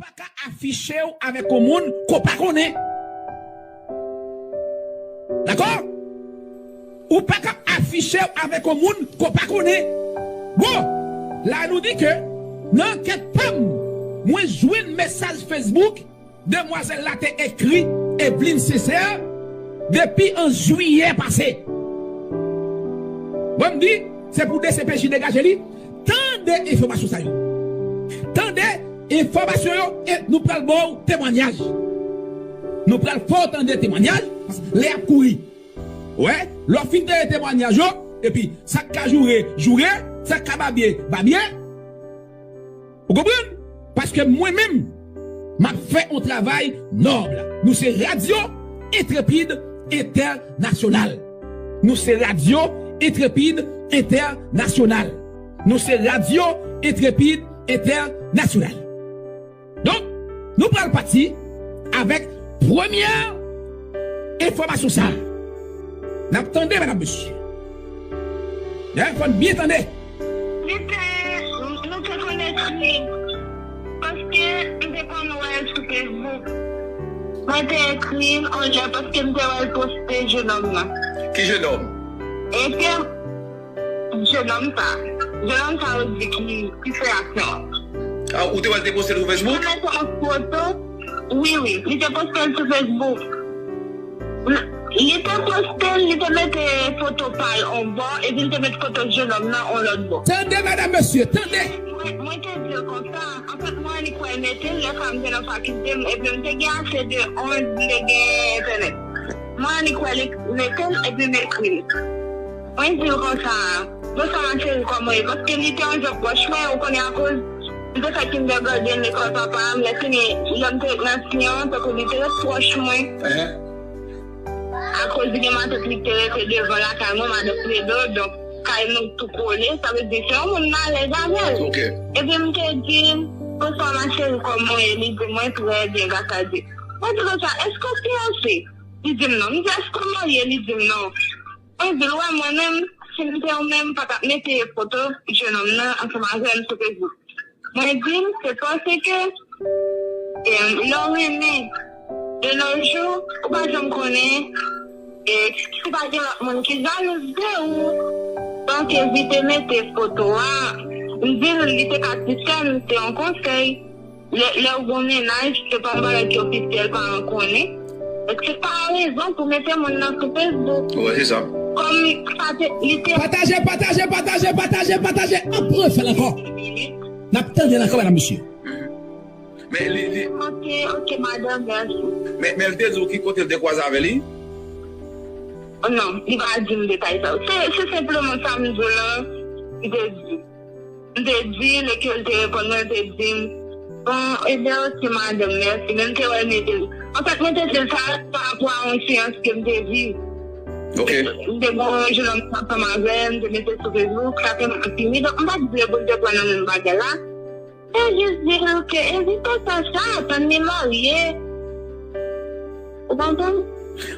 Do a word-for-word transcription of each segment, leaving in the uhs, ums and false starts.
pa ka afiche w avèk yon moun ke w pa konnen. Dakò? Ou pa ka afiche w avèk yon moun ke w pa konnen. Bon, la nou di ke nan ankèt pa m, mwen jwenn mesaj Facebook, demwazèl la te ekri Evelyne Sincère depi an jiyè pase. Bon, m di, se pou D C P J degaje li. Tande enfòmasyon sa yo. Tande enfòmasyon yo e nou pral ba w temwanyaj. Nou pral fè w tande temwanyaj, paske lè ap kouri. Wè, lè w fin tande temwanyaj yo, epi sa k ka joure, joure, sa k ka babye, babye. Ou konprann? Paske mwen menm, m ap fè yon travay nòb. Nou se Radyo Entrepid Entènasyonal. Nou se Radyo Entrepid Entènasyonal. Nou se Radyo Entrepid Entènasyonal. Donk, nou pral pati avèk premyè enfòmasyon sa a. N ap tande, medam, mesye. Dayè, fò n byen tande. Li te, nou te konn ekri, paske m te konn wè l sou Facebook. Mwen te ekri l yon lè paske m te wè l poste jenòm nan. Ki jenòm? E te jenòm sa. Jenòm sa yo di ki, ki fè aksyon an. Ah, ou te wè l te poste l sou Facebook? Li te mete yon foto. Wi, wi. Li te poste l sou Facebook. Li te poste l, li te mete foto pa l yon bò, epi li te mete foto jenòm nan yon lòt bò. Tande, medam, mesye, tande! Mwen, mwen te di l konsa. Anfèt, mwen annik wè l mete l, lè sa a m te nan fakilte m, epi m te gen ase de onz vle gen entènèt. Mwen annik wè l mete l, epi m ekri l. Mwen di l konsa, "Bonswa, ma chérie, kòman w ye?" Paske li te yon jan pwòch mwen, ou konnen, akoz m te fè kindergarten lekòl papa m, lè fini, lè m te nan siyon, tankou li te ret pwòch mwen. Akoz li gen matant li ki te rete devan lakay mwen, madan Fredo, donk, kay nou tou kole, sa vle di se yon moun m alèz avè l. Epi m te di, "Bonswa, ma chérie, kòman w ye?" Li di, "Mwen trè byen, gras a Dye." Mwen di konsa, "Èske w fiyanse?" Li di m, "Non." M di, "Èske w marye?" Li di m, "Non." Mwen di l, "Wè, mwen menm, si m te ou menm, m pa t ap mete foto jenòm nan ansanm avè m sou Facebook." Mwen di l, "Se paske, em, lè w renmen, de nos jours, ou pa janm konnen, e, si pa gen lòt moun ki jalouz de ou." Donk, evite mete foto a. M di l, li te ka ti sè m, se yon konsèy. Lè, lè w gen yon mennaj, se pa yon bagay ki ofisyèl, paran konnen. Donk, se pa yon rezon pou mete moun nan sou Facebook. Wi, se sa. Kòm sa te, li te Pataje, pataje, pataje, pataje, pataje. Anpil fè l ankò. N ap tande l ankò, medam, mesye. Men li, li Ok, ok, madanm, mèsi. Men, men l te di w ki kote l te kwaze avè li? Non, li pa di m detay sa yo. Se, se senpleman sa m di w lan, li te di. M te di l, e ke l te reponn mwen, l te di m, "Bon, ebyen, ok, madanm, mèsi." Men m te wè l mete l. Anfèt, mwen te di l sa pa rapò a yon seyans ke m te viv. M te gen yon jenòm ansanm avè l, m te mete sou Facebook, sa fè m fini. Donk, m pa t vle pou l te pran nan menm bagay la. M te jis di l ke evite fè sa, tann li marye. Ou konprann?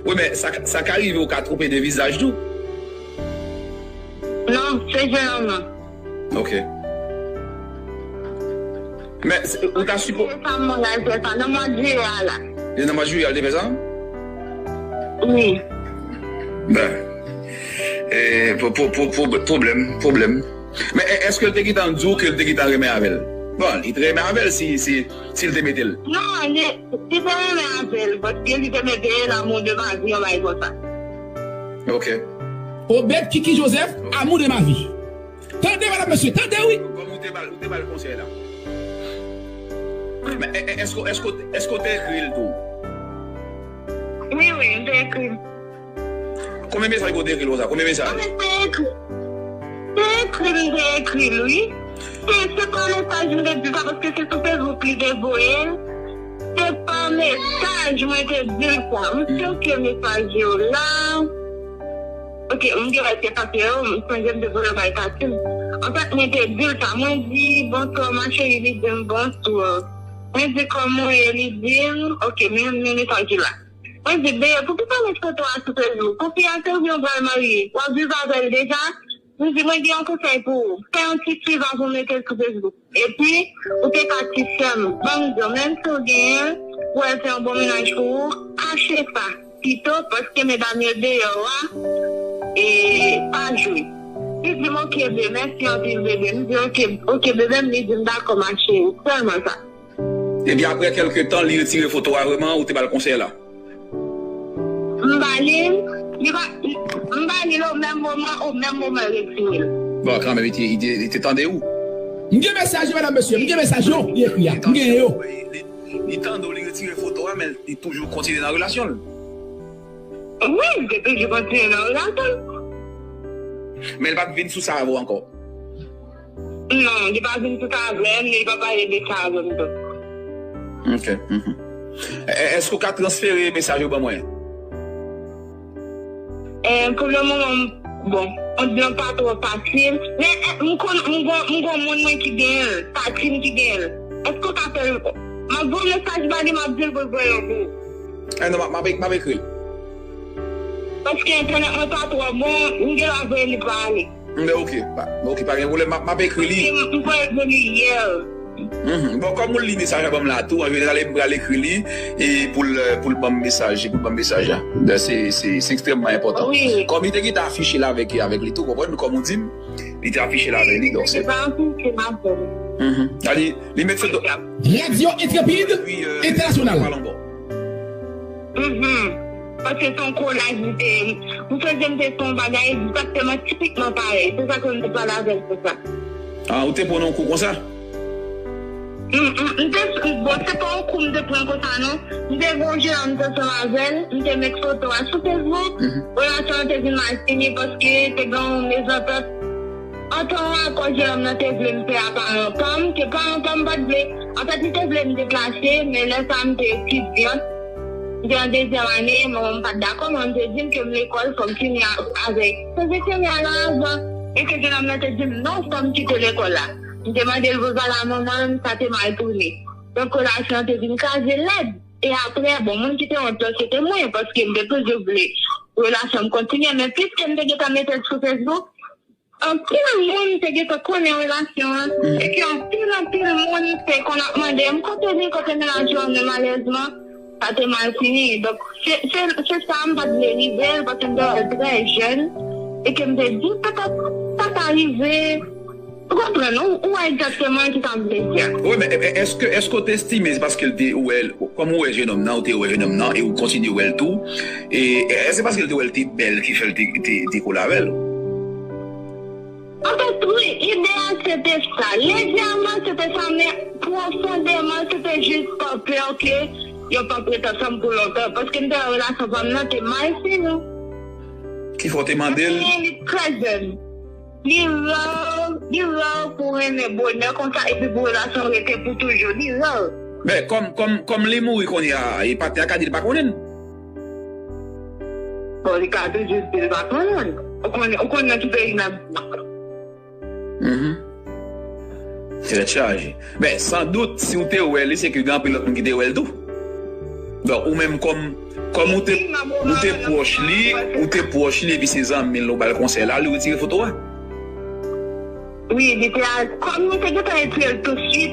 Wi, men sa, sa ka rive ou ka twonpe de vizaj tou. Non, se jenòm nan. Ok. Men, se- ou ta sipo- Se sa, mwen al fè sa nan mwa jiyè a la. E nan mwa jiyè a, l te fè sa? Wi. Ben. E, po- po- po- po- pwoblèm, pwoblèm. Men, e- èske l te gentan di w ke l te gentan renmen avè l? Bon, li te renmen avè l si, si, si l te mete l. Non, li, li te renmen avè l, paske li te mete l'amour de ma vie, yon bagay konsa. Ok. Obed Kiki Joseph, amour de ma vie. Tande, medam, mesye, tande, wi. Kòm ou te ba l, ou te ba l konsèy la. Men, e- e- èske, èske, èske w te ekri l tou? Wi, wi, m te ekri l. Konbyen mesaj ke w te ekri l konsa? Konbyen mesaj? Anfèt, m te ekri, te ekri l, m te ekri l, wi. Se, se pa mesaj m te di sa, paske se sou Facebook li te voye l. Se pa mesaj mwen te di l sa. M tcheke mesaj yo la. Ok, m gen lè te pase yo, m sonje m te voye bay pati m. Anfèt, mwen te di l sa. Mwen di, "Bonswa, ma chérie," li di m, "Bonswa." Mwen di, "Kòman w ye?" Li di m, ok, men, men mesaj la. Mwen di, "Bebe, pou ki w pa met foto a sou Facebook? Pou fi a te oubyen w pral marye? W ap viv avè l deja?" M di, mwen gen yon konsèy pou ou. Fè yon ti swiv avan w mete l sou Facebook. Epi, ou te ka ti sè m. Ban m di w, menm si w genyen l, pou w al fè yon bon mennaj pou ou, kache sa pito, paske medam yo deyò a, e pa jwe. Li di m, "Ok, bebe, mèsi anpil, bebe." M di, "Ok, ok, bebe m." Li di m, "Dakò, ma chérie." Sèlman sa. Epi apre kèlke tan, li retire foto a vrèman, ou te ba l konsèy la? M ba li l, li pa, m ba li l o menm moman, o menm moman l retire l. Bon, kanmenm, li te, li te, li te tande ou? M gen mesaj yo, medam, mesye, m gen mesaj yo, li ekri a, m gen yo. Li, li tande w, li retire foto a, men li toujou kontinye nan relasyon l. Wi, m te toujou kontinye nan relasyon l. Men l pa t vin sou sa avè w ankò? Non, li pa vin sou sa avè m, li pa pale de sa avè m tou. Ok. Mhm. E, èske w ka transfere mesaj yo ban mwen? E, pou le moman, bon, on diran pa twò fasil, men, e, m konn, m gon, m gon moun mwen ki genyen l, pati m ki genyen l. Èske w ka fè l? M ap voye mesaj ba li, m ap di l pou l voye l pou ou. E non, m ap, m ap, m ap ekri l. Paske entènèt mwen pa twò bon, m gen dwa voye li pa ale. Men ok, pa, ok, pa gen pwoblèm, m ap, m ap ekri li. M, m voye l pou li yè. Mhm. Bon, kòm ou li mesaj la ban m la tou, an jeneral, m pral ekri li, e pou l, pou l ban m mesaj, pou l ban m mesaj la. Se, se, se ekstrèmman enpòtan. Wi. Kòm li te gentan afiche l avèk, avèk li tou, konprann, kòm ou di m, li te afiche l avèk li, donk se. Se pa afiche l avè m. Mhm. Li, li met foto. Radyo Entrepid Entènasyonal. Mhm. Paske se yon kolaj li te ye. M sonje m te fè yon bagay egzakteman, tipikman parèy. Se sa ke m te pale avè l pou sa. Ah, ou te pran yon kou konsa? M, m, m te, bon, se pa yon kou m te pran konsa, non. M te gen yon jennonm m te ansanm avè l, m te met foto a sou Facebook. Mhm. Relasyon an te vin mal fini paske te gen yon mezantant. Antan akò jennonm nan te vle m fè a paran pa m, ke paran pa m pa t vle. Anfèt, li te vle m deplase, men lè sa a m te etidyan. M te an dezyèm ane, manman m pa t dakò, manman m te di m ke m lekòl, fò m fini a, avèk. Se te fini a la avan. E ke jennonm nan te di m, "Non, fò m kite lekòl la." M te mande l pou sa la, manman m, sa te mal tounen. Donk, relasyon an te vin kraze lèd. E apre, bon, moun ki te wont lan, se te mwen, paske m te toujou vle relasyon m kontinye, men piske m te gentan mete l sou Facebook, anpil moun te gentan konnen relasyon an, e ke anpil, anpil moun te konn ap mande m, "Kote li, kote mennaj ou an?" Men malerezman, sa te mal fini. Donk, se, se, se sa m pa t vle rive l, paske m te wè l trè jèn, e ke m te di, "Petèt, sa ka rive." Ou konprann, ou, ou wè egzakteman ki sa m vle di a. Wi, men, e, e, èske, èske w te estime se paske l te wè l, kòm ou wè jennonm nan, ou te wè jennonm nan, e ou kontinye wè l tou, e, e, èske se paske l te wè l te bèl ki fè l te, te, te kole avè l? Anfèt, wi, ide a se te sa. Lejèman, se te sa, men pwofondèman, se te jis pa pè ke yo p ap ret ansanm pou lontan. Paske m te wè relasyon pa m nan te mal fini. Ki fè w te mande l? Li trè jèn. Li ra, li ra pou w renmen bonè konsa epi pou relasyon rete pou toujou. Li ra. Men kòm, kòm, kòm li mouri kounye a, e patnè a ka di l pa konnen l. Bon, li ka toujou di l pa konnen l. Ou konnen, ou konnen nan ki peyi n ap viv. Mhm. Tèt chaje. Men, san dout, si w te wè li, se ke gen anpil lòt moun ki te wè l tou. Donk, ou menm kòm, kòm ou te, ou te pwòch li, ou te pwòch li, epi se zanmi l, ou ba l konsèy la, li retire foto a. Wi, li te al, kòm nou te gentan retire l tousuit,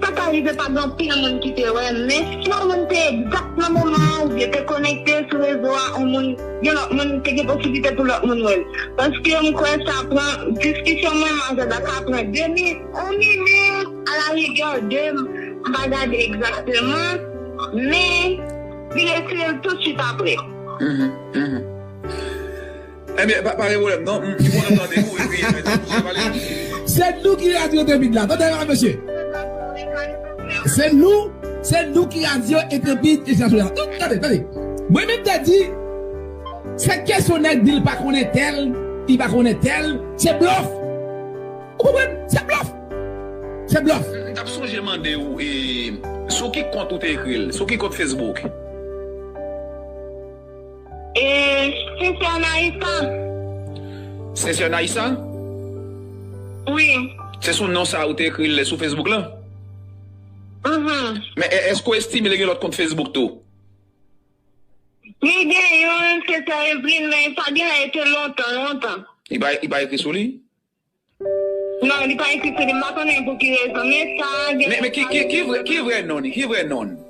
sa ka rive pa gen anpil moun ki te wè, men si yon moun te egzak nan moman an, oubyen te konekte sou rezo a, yon moun, yon lòt moun, te gen posiblite pou lòt moun wè l. Paske m kwè sa pran, diskisyon mwen, m avè l la ka pran de minit, yon minit, alarigè de, m pa gade egzakteman, men li retire l tousuit apre. Mhm, mhm. Ebyen, pa, pa gen pwoblèm, non. M, m kontan tande ou, epi, eh, tande ou pale. Se nou ki radyo Trepid la. Tande la, mesye. Se nou, se nou ki radyo Trepid Entènasyonal. Tout, tande, tande. Mwen menm te di, se kesyon nèg di l pa konnen tèl, li pa konnen tèl, se blòf. Ou konprann? Se blòf. Se blòf. M t ap sonje mande ou, e, sou ki kont ou te ekri l? Sou ki kont Facebook? E, Sincère Naïssa. Sincère Naïssa? Wi. Se sou non sa ou te ekri l sou Facebook lan? Mhm. Men e, èske w estime li gen lòt kont Facebook tou? Li gen yon, Sincère Evelyne, men sa genlè te lontan, lontan. Li pa, li pa ekri sou li? Non, li pa ekri sou li, m pa konnen pou ki rezon, men sa gen. Men, men ki, ki, ki vrè, ki vrè non li? Ki vrè non li?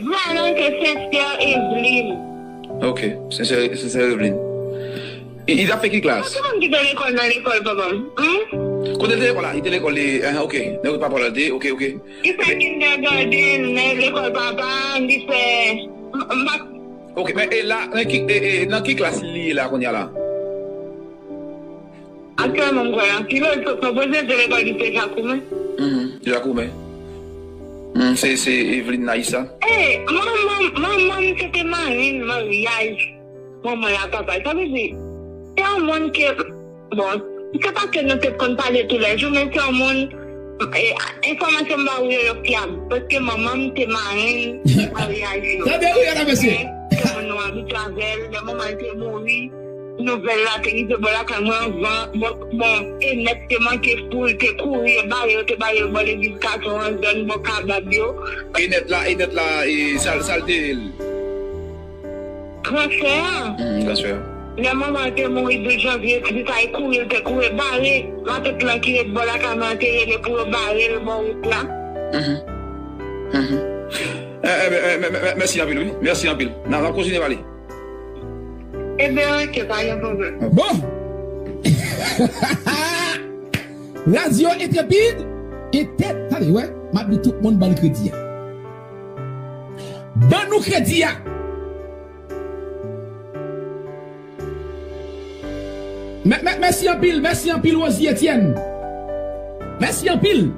Vwala, se Sensè Evelyn. Ok, Sensè, Sensè Evelyn. Li, li t ap fè ki klas? Ki moun ki te lekòl nan lekòl, papa m? Hmm? Kote l te lekòl la? Li te lekòl, li, ah, ok. Nan papa l te, ok, ok. Li fè kindergarten nan lekòl papa m, li fè, m, m pa. Ok, men e la, nan ki, e, e, nan ki klas li ye la kounye a la? Aktyèlman, m kwè anpil lòt sot nan pwoze de lekòl li te Jakoumen. Mhm, Jakoumen. Mhm, se, se Evelyn Naïssa. Eh, manman, manman m se te marenn maryaj manman l ak papa l. Sa vle di, se yon moun ke, bon, se pa ke nou te konn pale toulejou, men se yon moun, eh, enfòmasyon m ba ou yo, yo fyab. Paske manman m te marenn maryaj yo. Tande wi, ala mesye. Se moun nou abitye avè l, lè manman l te mouri. Nouvèl la te rive bò lakay mwen anvan. Bon, bon, Enèt te manke foul, te kouri, e bare yo, te bare yo bò legliz Katon an, zòn bò Kabab yo. Enèt la, Enèt la, e sa, sa l te ye l? Transfè a. Hmm, transfè a. Lè manman te mouri douz janvye, ti sa e kouri, l te kouri, bare. Matant lan ki ret bò lakay mwen an te rele pou yo bare l bò wout la. Mhm. Mhm. Eh, eh, eh, mè-, mè-, mè-, mèsi anpil, wi. Mèsi anpil. N a, n a kontinye pale. Ebyen, ok, pa gen pwoblèm. Bon. Radyo Entrepid, entè-, tande, wè, m ap di tout moun ban l kredi a. Ban nou kredi a. Mè-, mè-, mèsi anpil, mèsi anpil, Rosie Etienne. Mèsi anpil.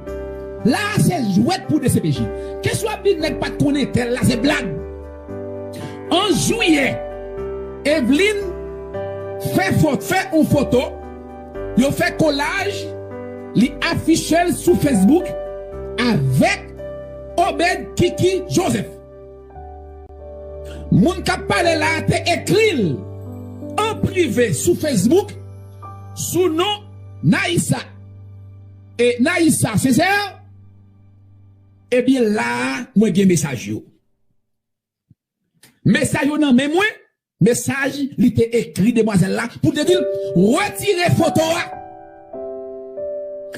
La a se jwèt pou D C P J. Keswa ap di nèg pa t konnen tèl la, se blag. An jiyè, Evelyn fè fo-, fè yon foto, yo fè kolaj, li afiche l sou Facebook avèk Obed Kiki Joseph. Moun k ap pale la a te ekri l an prive sou Facebook sou non Naïssa. E Naïssa Sincère, ebyen la a, mwen gen mesaj yo. Mesaj yo nan men mwen, mesaj li te ekri demwazèl la pou te di l retire foto a.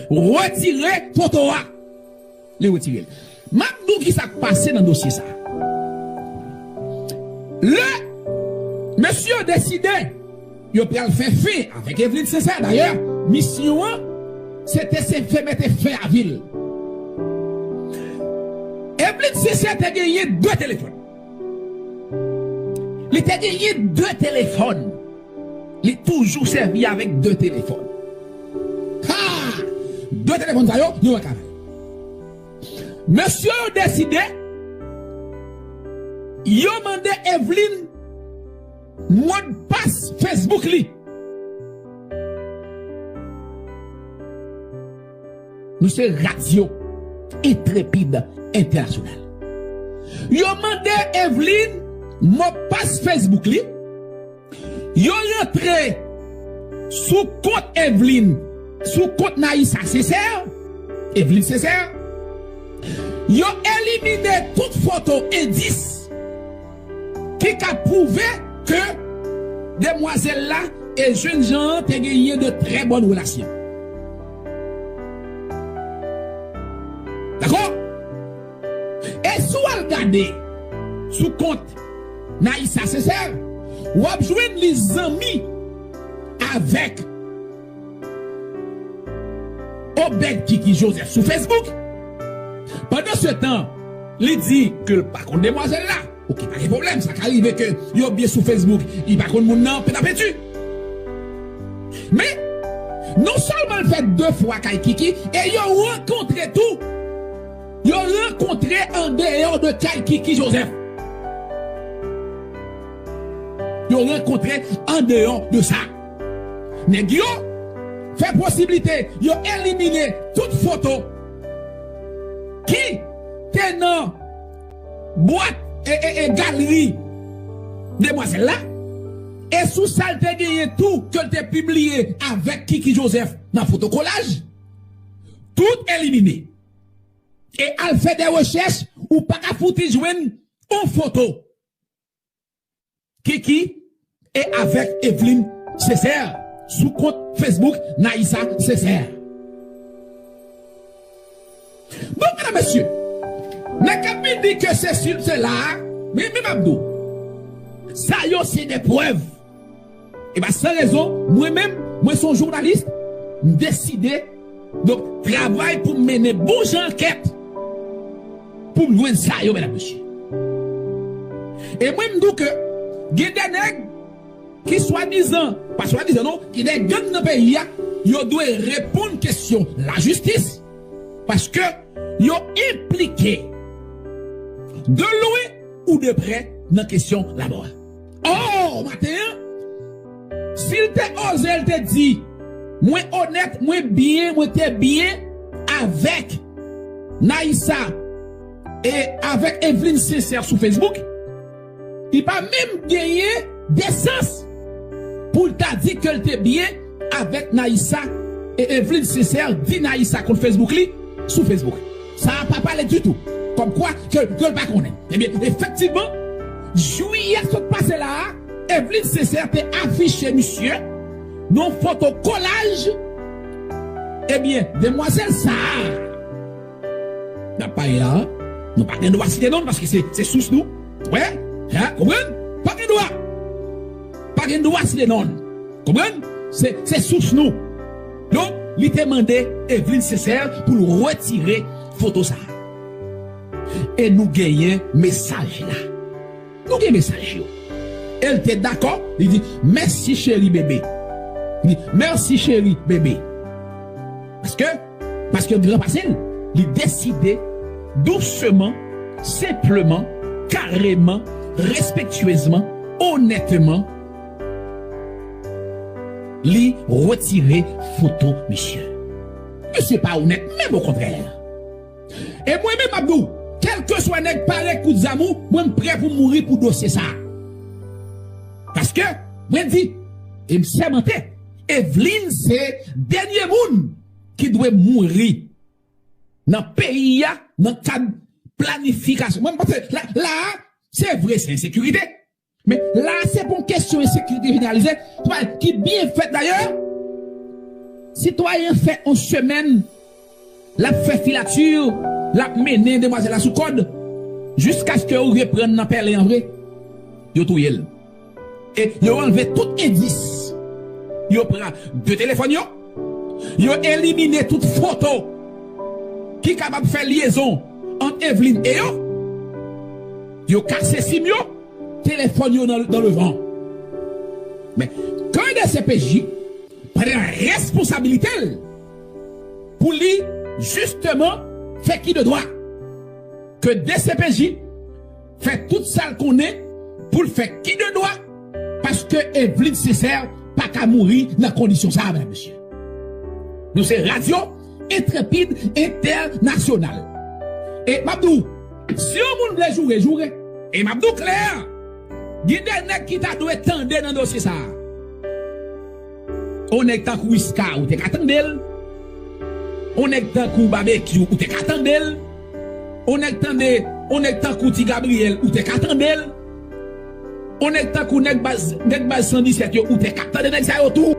Retire foto a. Li retire l. M ap di w ki sa k pase nan dosye sa a. Lè mesye yo deside yo pral fè fen avèk Evelyn Sincère, dayè, misyon an, se te se fè mete fen a vi l. Evelyn Sincère te genyen de telefòn. Li te genyen de telefòn. Li toujou sèvi avèk de telefòn. Ha! De telefòn sa yo, yo wè kanal. Mesye yo deside, yo mande Evelyn modpas Facebook li. Nou se Radyo Entrepid Entènasyonal. Yo mande Evelyn modpas Facebook li. Yo rantre sou kont Evelyn, sou kont Naïssa Sincère, Evelyn Sincère. Yo elimine tout foto endis ki ka pwouve ke demwazèl la e jennjan an te genyen de trè bòn relasyon. Dakò? E si w al gade sou kont Naïssa Sincère, w ap jwenn li zanmi avèk Obed Kiki Joseph sou Facebook. Pandansetan, li di ke l pa konn demwazèl la. Ok, pa gen pwoblèm, sa ka rive ke yo byen sou Facebook, li pa konn moun nan, pèt a penti. Men, non sèlman l fè de fwa kay Kiki, e yo rankontre tou. Yo rankontre andeyò de kay Kiki Joseph. Yo rankontre andeyò de sa. Nèg yo fè posiblite yo elimine tout foto ki te nan bwat e, e, e galri demwazèl la. E sou sa l te genyen tou ke l te pibliye avèk Kiki Joseph nan foto kolaj. Tout elimine. E al fè de rechèch, ou pa ka fouti jwenn yon foto Kiki e avèk Evelyn Sincère. sou kont Facebook Naïssa Sincère. Bon, medam, mesye, nèg k ap vin di ke se sil, se la, men, men m ap di w, sa yo se de prèv. E pa san rezon, mwen menm, mwen se yon jounalis, m deside, donk, travay pou m mennen bon jan ankèt pou m jwenn sa yo, medam, mesye. E mwen, m di w ke gen de nèg ki swadizan, pa swadizan non, ki de gang nan peyi a, yo dwe reponn kesyon lajistis, paske yo enplike de lwen ou de prè nan kesyon lamò a. Ò, maten an, si l te oze, l te di, mwen onèt, mwen byen, mwen te byen avèk Naïssa e avèk Evelyne Sincère sou Facebook, li pa menm genyen desans pou l ta di ke l te byen avèk Naïssa e Evelyne Sincère, di Naïssa kont Facebook li sou Facebook. Sa a pa pale ditou. Kòmkwa ke, ke l pa konnen. Ebyen, efektivman, jiyè sot pase la a, Evelyne Sincère te afiche misye nan foto kolaj. Ebyen, demwazèl sa a, n ap pale la, nou pa gen dwa site non l paske se, se sous nou. Wè? Hein? Konprann? Pa gen dwa. Pa gen dwa site non l. Konprann? Se, se sous nou. Donk, li te mande Evelyne Sincère pou l retire foto sa a. E nou genyen mesaj la. Nou gen mesaj yo. E l te dakò, li di, mèsi cheri bebe. Li di, mèsi cheri bebe. Paske, paske l gran pase l, li deside dousman, senpleman, kareman, respektyezman, onètman, li retire foto misye. Misye pa onèt, menm okontrè. E mwen menm, m ap di w, kèlkeswa nèg pare kout zam ou, mwen m prè pou m mouri pou dosye sa a. Paske, mwen di, e m sèmante, Evelyne se dènye moun ki dwe mouri nan peyi a, nan kad planifikasyon. Mwen, m panse, la, la a, se vre, se ensekirite. Men la, se pa yon kesyon ensekirite jeneralize, ki byen fèt dayè. Sitwayen fè yon semèn, l ap fè filati, l ap mennen demwazèl la sou kòd, jiskaske yo reprann nan pèlen an vre, yo touye l. E yo anlve tout endis. Yo pran de telefòn yo, yo elimine tout foto ki kapab fè lyezon ant Evelyne e yo. Yo kase sim yo, telefòn yo nan, nan levan. Men, kan D C P J pran responsabilite l pou li, jisteman, fè ki de dwa. Ke D C P J fè tout sa l konnen pou l fè ki de dwa, paske Evelyne Sincère pa ka mouri nan kondisyon sa a, medam, mesye. Nou se Radyo Entrepid Entènasyonal. E m ap di w, si yon moun vle joure, joure. E m ap di w klè, gen de nèg ki ta dwe tande nan dosye sa a. On nèg tankou Wiska, ou te ka tande l. On nèg tankou Babekyou, ou te ka tande l. On nèg tande, on nèg tankou Ti Gabriyèl, ou te ka tande l. On nèg tankou nèg baz, nèg baz san disèt yo, ou te ka tande nèg sa yo tou.